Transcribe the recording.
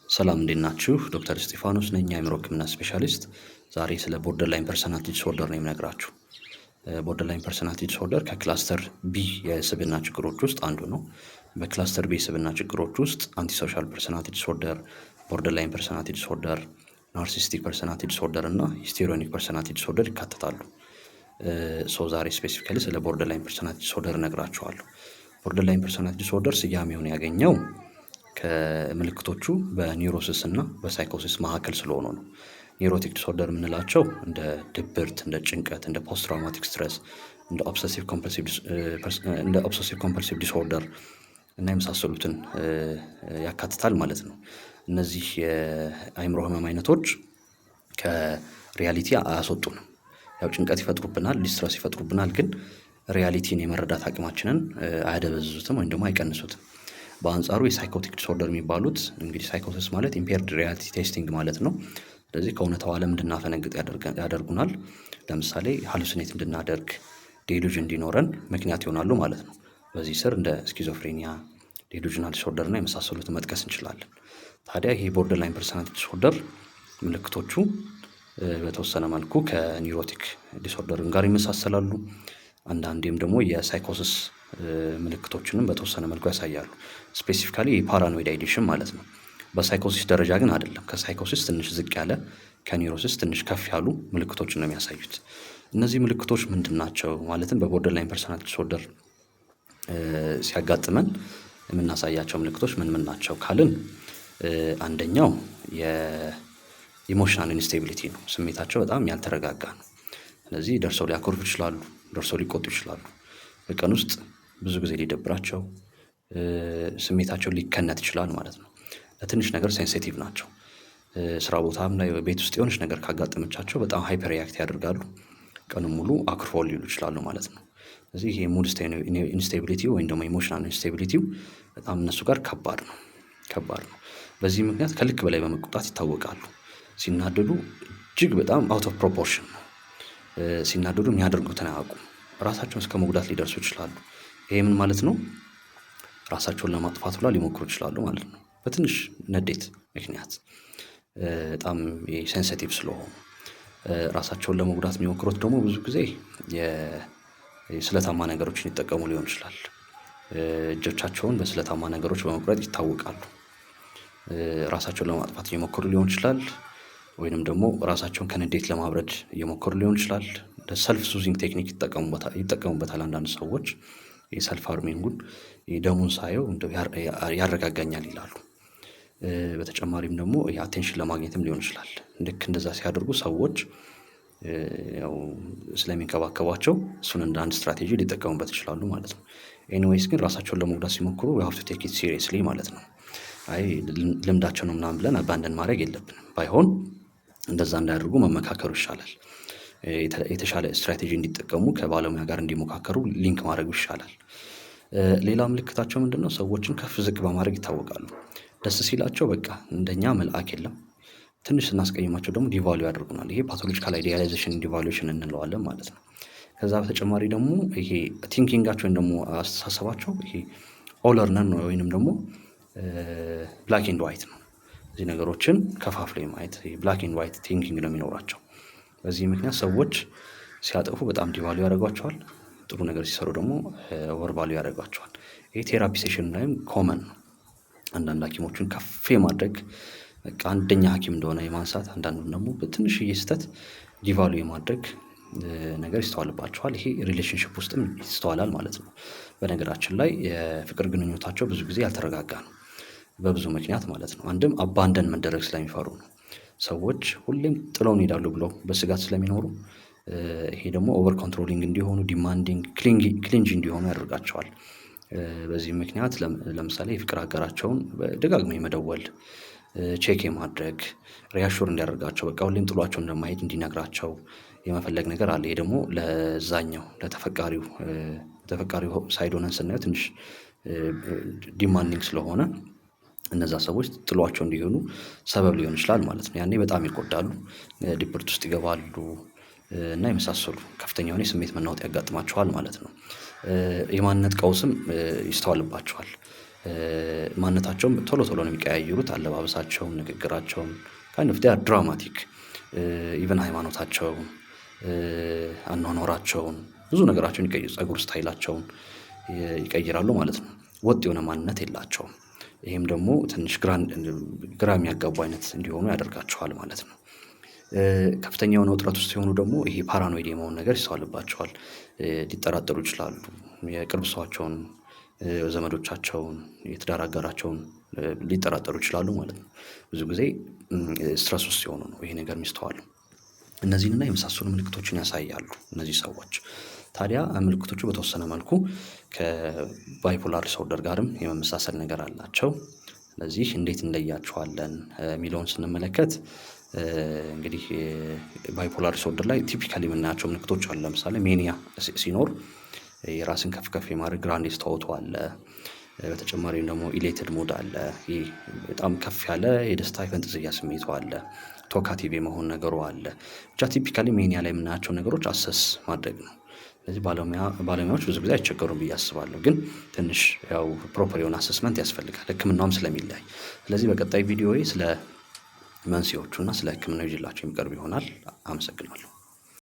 ሰላም፣ እንዴት ናችሁ? ዶክተር እስጢፋኖስ ነኝ፣ የአእምሮ ሕክምና specialist። ዛሬ ስለ borderline personality disorder ነው የምነግራችሁ። Borderline personality disorder ከ cluster B የስብዕና ችግሮች ውስጥ አንዱ ነው። በ cluster B የስብዕና ችግሮች ውስጥ antisocial personality disorder፣ borderline personality disorder፣ narcissistic personality disorder እና histrionic personality disorder ይካተታሉ። So ዛሬ specifically ስለ borderline personality disorder እነግራችኋለሁ። Borderline personality disorder ስያሜውን ያገኘው ከምልክቶቹ በ neurosis እና በ psychosis መካከል ስለሆኑ ነው። Neurotic disorder የምንላቸው እንደ ድብርት፣ እንደ ጭንቀት፣ እንደ post traumatic stress፣ እንደ obsessive compulsive disorder እና የመሳሰሉትን ያካትታል ማለት ነው። እነዚህ የአእምሮ ህመም አይነቶች ከ reality አያስወጡንም። ያው ጭንቀት ይፈጥሩብናል፣ distress ይፈጥሩብናል፣ ግን reality ን የመረዳት አቅማችንን አያደበዝዙትም ወይም ደግሞ አይቀንሱትም። በአንጻሩ የ psychotic disorder የሚባሉት፣ እንግዲህ psychosis ማለት impaired reality testing ማለት ነው። ስለዚህ ከእውነታው ዓለም እንድናፈነግጥ ያደርጉናል። ለምሳሌ hallucinate እንድናደርግ፣ delusion እንዲኖረን ምክንያት ይሆናሉ ማለት ነው። በዚህ ስር እንደ schizophrenia፣ delusional disorder እና የመሳሰሉትን መጥቀስ እንችላለን። ታዲያ ይሄ borderline personality disorder ምልክቶቹ በተወሰነ መልኩ ከ neurotic disorder ም ጋር ይመሳሰላሉ። አንዳንዴም ደግሞ የ psychosis ምልክቶችንም በተወሰነ መልኩ ያሳያሉ። Specifically የ paranoid ideation ማለት ነው። በ psychosis ደረጃ ግን አይደለም። ከ psychosis ትንሽ ዝቅ ያለ፣ ከ neurosis ትንሽ ከፍ ያሉ ምልክቶችን ነው የሚያሳዩት። እነዚህ ምልክቶች ምንድን ናቸው? ማለትም በ borderline personality disorder ሲያጋጥመን የምናሳያቸው ምልክቶች ምን ምን ናቸው ካልን፣ አንደኛው የ emotional instability ነው። ስሜታቸው በጣም ያልተረጋጋ ነው። ስለዚህ ደርሰው ሊያኮርፉ ይችላሉ፣ ደርሰው ሊቆጡ ይችላሉ። በቀን ውስጥ ብዙ ጊዜ ሊደብራቸው፣ ስሜታቸው ሊከነት ይችላል ማለት ነው። ለትንሽ ነገር sensitive ናቸው። ስራ ቦታም ላይ፣ ቤት ውስጥ የሆነች ነገር ካጋጠመቻቸው በጣም hyper react ያደርጋሉ። ቀኑን ሙሉ አኩርፈው ሊውሉ ይችላሉ ማለት ነው። ስለዚህ ይሄ mood instability ወይም ደግሞ emotional instability ው በጣም እነሱ ጋር ከባድ ነው፣ ከባድ ነው። በዚህ ምክንያት ከልክ በላይ በመቆጣት ይታወቃሉ። ሲናደዱ እጅግ በጣም out of proportion ነው። ሲናደዱ የሚያደርጉትን አያውቁም። ራሳቸውን እስከ መጉዳት ሊደርሱ ይችላሉ። ይሄ ምን ማለት ነው? ራሳቸውን ለማጥፋት ሁላ ሊሞክሩ ይችላሉ ማለት ነው። በትንሽ ንዴት ምክንያት በጣም sensitive ስለሆኑ ራሳቸውን ለመጉዳት የሚሞክሩት ደግሞ ብዙ ጊዜ የስለታማ ነገሮችን ይጠቀሙ ሊሆን ይችላል። እጆቻቸውን በስለታማ ነገሮች በመቁረጥ ይታወቃሉ። ራሳቸውን ለማጥፋት እየሞከሩ ሊሆን ይችላል። ወይንም ደግሞ ራሳቸውን ከንዴት ለማብረድ እየሞከሩ ሊሆን ይችላል። Self soothing technique ይጠቀሙበታል። አንዳንድ ሰዎች የ self harming ኡን ደሙን ሳየው እንደው ያረጋጋኛል ይላሉ። በተጨማሪም ደግሞ የ attention ለማግኘትም ሊሆን ይችላል። ልክ እንደዛ ሲያደርጉ ሰዎች ያው ስለሚንከባከቧቸው እሱን እንደ አንድ ስትራቴጂ ሊጠቀሙበት ይችላሉ ማለት ነው። Anyways ግን ራሳቸውን ለመጉዳት ሲሞክሩ we have to take it seriously ማለት ነው። አይ ልምዳቸው ነው ምናምን ብለን abandon ማድረግ የለብንም። ባይሆን እንደዛ እንዳያደርጉ መመካከሩ ይሻላል። የተሻለ ስትራቴጂ እንዲጠቀሙ ከባለሙያ ጋር እንዲሞካከሩ link ማድረጉ ይሻላል። ሌላ ምልክታቸው ምንድነው? ሰዎችን ከፍ ዝቅ በማድረግ ይታወቃሉ። ደስ ሲላቸው በቃ እንደኛ መልአክ የለም። ትንሽ ስናስቀይማቸው ደግሞ devalue ያደርጉናል። ይሄ pathological idealization devaluation እንለዋለን ማለት ነው። ከዛ በተጨማሪ ደግሞ ይሄ thinking ኣቸው ወይም ደግሞ አስተሳሰባቸው ይሄ all or none ነው ወይንም ደግሞ black and white ነው። እዚህ ነገሮችን ከፋፍሎ የማየት black and white thinking ነው የሚኖራቸው። በዚህ ምክንያት ሰዎች ሲያጠፉ በጣም devalue ያደርጓቸዋል። ጥሩ ነገር ሲሰሩ ደግሞ overvalue ያደርጓቸዋል። ይሄ therapy session ላይም common ነው። አንዳንድ ሐኪሞችን ከፍ የማድረግ፣ በቃ አንደኛ ሐኪም እንደሆነ የማንሳት፣ አንዳንዱን ደግሞ በትንሽዬ ስህተት devalue የማድረግ ነገር ይስተዋልባቸዋል። ይሄ relationship ውስጥም ይስተዋላል ማለት ነው። በነገራችን ላይ የፍቅር ግንኙነታቸው ብዙ ጊዜ ያልተረጋጋ ነው። በብዙ ምክንያት ማለት ነው። አንድም abandon መደረግ ስለሚፈሩ ነው። ሰዎች ሁሌም ጥለውን ይሄዳሉ ብለው በስጋት ስለሚኖሩ ይሄ ደግሞ over controlling እንዲሆኑ፣ demanding፣ clingy እንዲሆኑ ያደርጋቸዋል። በዚህ ምክንያት ለምሳሌ የፍቅር አጋራቸውን ደጋግሞ የመደወል፣ check የማድረግ፣ reassure እንዲያደርጋቸው፣ በቃ ሁሌም ጥሏቸው እንደማይሄድ እንዲነግራቸው የመፈለግ ነገር አለ። ይሄ ደግሞ ለዛኛው ለተፈቃሪው side ሆነን ስናየው ትንሽ demanding ስለሆነ እነዛ ሰዎች ጥሏቸው እንዲሆኑ ሰበብ ሊሆን ይችላል ማለት ነው። ያኔ በጣም ይጎዳሉ፣ ድብርት ውስጥ ይገባሉ እና የመሳሰሉ ከፍተኛ የሆነ የስሜት መናወጥ ያጋጥማቸዋል ማለት ነው። የማንነት ቀውስም ይስተዋልባቸዋል። ማንነታቸውን ቶሎ ቶሎ ነው የሚቀያይሩት። አለባበሳቸውን፣ ንግግራቸውን kind of they're dramatic፣ even ሃይማኖታቸውን፣ አኗኗራቸውን፣ ብዙ ነገራቸውን ፀጉር style ኣቸውን ይቀይራሉ ማለት ነው። ወጥ የሆነ ማንነት የላቸውም። ይሄም ደግሞ ትንሽ ግራ የሚያጋቡ አይነት እንዲሆኑ ያደርጋቸዋል ማለት ነው። ከፍተኛ የሆነ ውጥረት ውስጥ ሲሆኑ ደግሞ ይሄ paranoid የመሆን ነገር ይስተዋልባቸዋል። ሊጠራጠሩ ይችላሉ። የቅርብ ሰዋቸውን፣ ዘመዶቻቸውን፣ የትዳር አጋራቸውን ሊጠራጠሩ ይችላሉ ማለት ነው። ብዙ ጊዜ stress ውስጥ ሲሆኑ ነው ይሄ ነገር የሚስተዋለው። እነዚህንና የመሳሰሉ ምልክቶችን ያሳያሉ እነዚህ ሰዎች። ታዲያ ምልክቶቹ በተወሰነ መልኩ ከ bipolar disorder ጋርም የመመሳሰል ነገር አላቸው። ስለዚህ እንዴት እንለያቸዋለን የሚለውን ስንመለከት እንግዲህ bipolar disorder ላይ typically የምናያቸው ምልክቶች አሉ። ለምሳሌ mania ሲኖር የራስን ከፍ ከፍ የማድረግ grandiose thought አለ። በተጨማሪም ደግሞ elated mood አለ። ይህ በጣም ከፍ ያለ የደስታ የፈንጠዝያ ስሜቱ አለ። Talkative የመሆን ነገሩ አለ። ብቻ typically mania ላይ የምናያቸው ነገሮች assess ማድረግ ነው። ስለዚህ ባለሙያዎች ብዙ ጊዜ አይቸገሩም ብዬ አስባለሁ። ግን ትንሽ ያው proper የሆነ assessment ያስፈልጋል፣ ሕክምናውም ስለሚለያይ። ስለዚህ በቀጣይ ቪዲዮዬ ስለ መንስኤዎቹ እና ስለ ሕክምናው ይዤላችሁ የሚቀርብ ይሆናል። አመሰግናለሁ።